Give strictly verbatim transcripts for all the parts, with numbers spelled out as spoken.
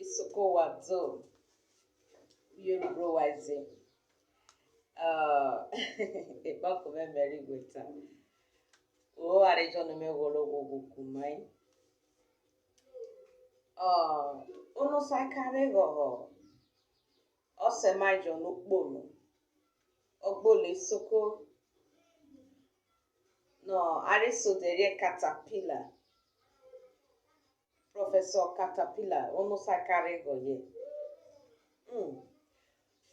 Isoko wa do, uyono bro wa ze. Ah, epako me Mary Gweta. O, are jo no me gholo ghwoghwo ku mai. Ah, ono sa kare goho. Ose mai jo no kpono. Ogbolo isoko. No, are so derie Caterpillar. Professor Caterpillar, ono sa kare go ye. Hmm.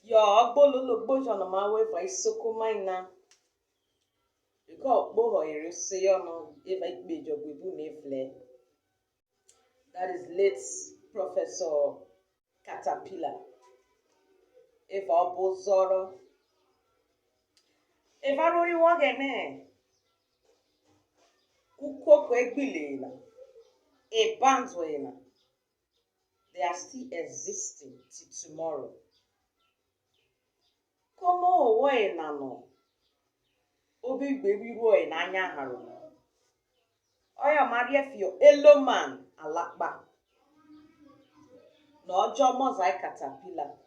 Yo, ogbolo logbo jo no ma we va isoko mai na. Because okpoho ere se yo no, eva ikpe jo gbe bu ne vle. That is late Professor Caterpillar. Eva obo zoro. Eva rori wo gene. Ukoko egbile na. Ebando na. They are still existing till tomorrow. Komo owo enano, obi gbe wi ruo ena nya haro. Oyo ma rie fiyo Eloman Alakpa. No ojo Mozai Caterpillar.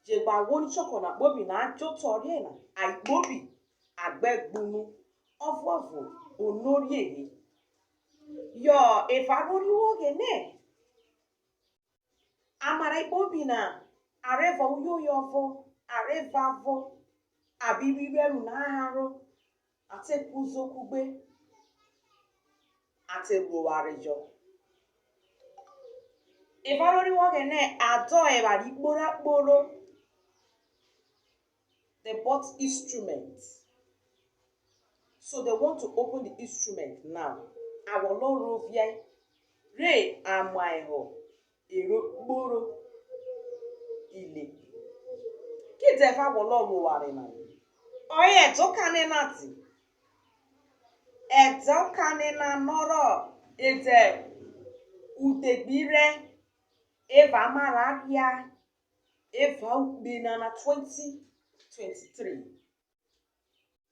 Je gba wo ni choko na kpobi na ajo to rie na, ai kpobi, agbe gbunu, ovuovo, ono rie he. Yo, eva rori wo gene. Amara ikpobi na, are va uyoyo ọvo, are va vo, abi rire ru na haro, a te ku uzo kugbe, a te ru oware jo. Eva rori wo gene, a do eware ikporo akporo. They bought instruments. So they want to open the instrument now. Awolo rovie re ama eho ero kporo ile. Kidie eva awolo ro oware na? Oye edo kane na di. Edo kane na noro ede udegbi re eva amara ria. Eva ukpe nana twenty twenty-three.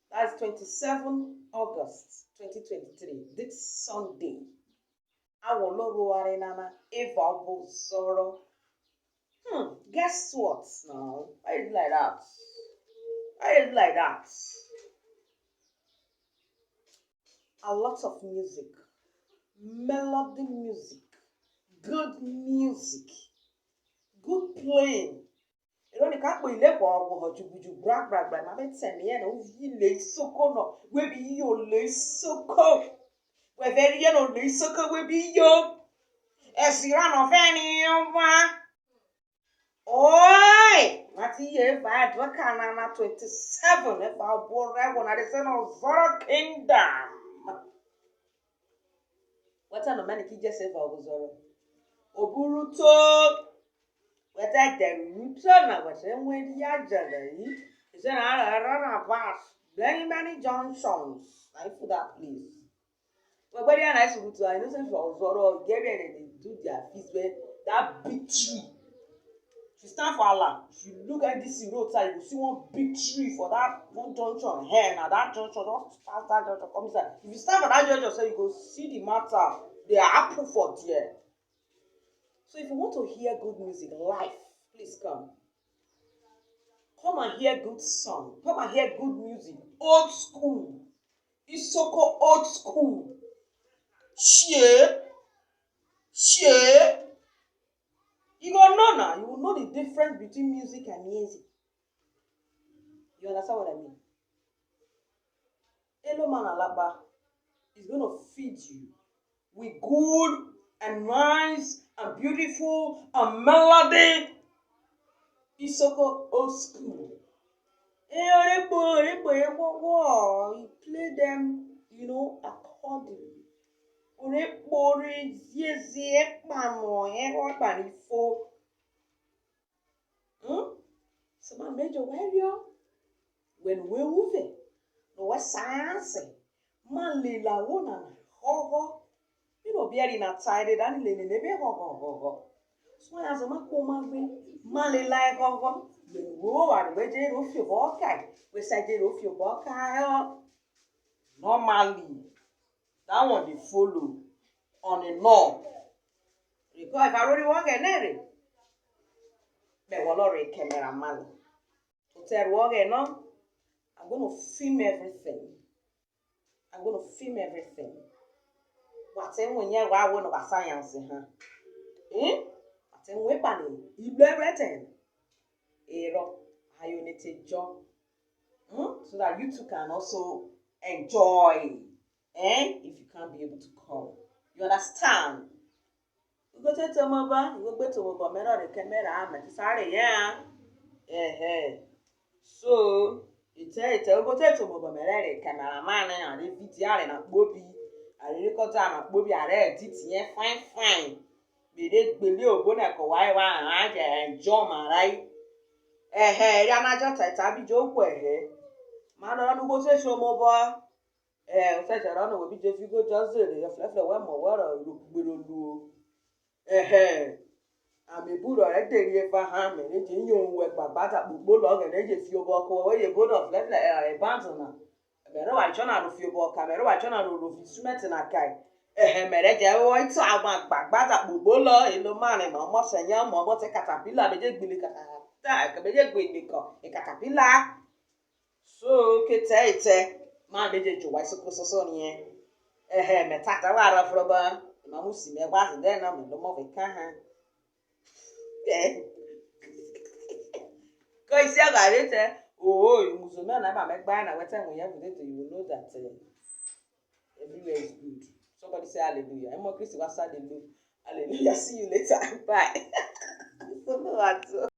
That's twenty-seven August twenty twenty-three. This Sunday. Awolo ro oware nana eva obo zoro. Hmm, guess what now? Why you do like that? Why you do like that? A lot of music, melody music, good music, good playing. Ero ni ka kpo ile kwa ọgwụ hụ jugbuju gbra gbra gbra ma be temi ye na uvi ile isoko no we bi yo le isoko. We very ye no le isoko we bi yo. Ezira no veni yo wa. Oi, mati ye eva adra kanana twenty-seven, eva obore wona de se no zoro kingdom. Wata no mani ki je se va obuzoro. Oburuto. Wata deru ruto na wata enwe ya jara yi. Is there a, a, a, a bus? Many, many junctions. I feel that place. Well, but yeah, nice to, I know some for Ozoro, get ready to do their feast where that big tree. If you stand for Allah, if you look at this road side, you will see one big tree for that one junction. Here, now that junction, just pass that junction, come inside. If you stand for that junction, so you go see the matter, the apple for there. So if you want to hear good music, live, please come. Come and hear good song. Come and hear good music. Old school. Isoko old school. Share. Share. You go know now. You will know the difference between music and music. You understand what I mean? Eloman Alakpa is going to feed you with good and nice and beautiful and melody. Isoko old school. Eh, orekpo, orekpo, eh, wo, wo. He play them, you know, accordingly. Orekpo, re, zie, zie, ekpano, ero, ekpano, ifo. Hmm? So ma mejo we rio. When we uve, no we sanse. Ma lela wo na na, ho, ho. Mi no bieri na taide dani le nene be ho ho ho ho. So ya zo ma ko ma gbe. Ma le la e ho ho. Le wo wa we je ro fi obo kai. We sa je ro fi obo kai o. Normally, that one dey follow on and on. Re So eva rori wo Oghene re, me gwolo re camera man. Ote ru Oghene no, I'm going to film everything. I'm going to film everything. Wa te mu nye wa wo no ba science ha. Eh? Wa te mu epani ible everything. Ero, I only take job. Hmm? So that you too can also enjoy. Eh? If you can't be able to come. You understand? Ugho te te omobo, ugho gbe te omobo, me rọ re camera, me ti sa re ya. Ehe. So, ete, ete, ugho te te omobo, me re re camera man, a re video, a re na kpobi, a re record, a na kpobi, a re edit yen fine, fine. Me re gbele obo na ko wa, wa, a je enjoy ma rai. Ehe, ria na jo ta, ta bi jo kwe he. Ma no, ugho te te omobo. Eh, o te je ro no we bi je fi ugho jo zere, yo fre fre we mo we ro ru kugbe ro lu o. Ehe. Ame bu ro re de ri eva ha, me re je nyo we gbagba da kpokpo lo, Oghene je fi obo ko we ye bo no fre fre, eh, e band na. Me ro wa cho na ro fi obo ka, me ro wa cho na ro ro fi instrument na kai. Ehe, me re je wo ito agba gbagba da kpokpo lo, ilo mane mo mo se nya mo mo te caterpillar, me je gbili caterpillar, me je gbili ko, e caterpillar. So, ke te ete, ma me je jo wa isoko soso rie. Ehe, me ta ta wa ro fro ba, ma mu si me gwa zinde na, me lo mo ve ka ha. Eh. Ko isi a ga re te, oh, you must know na ba me gba na, we te mu ye, you will know that, eh, everywhere is good. Somebody say hallelujah. Emo Christ wa sa hallelujah. Hallelujah. See you later. Bye. So no at all.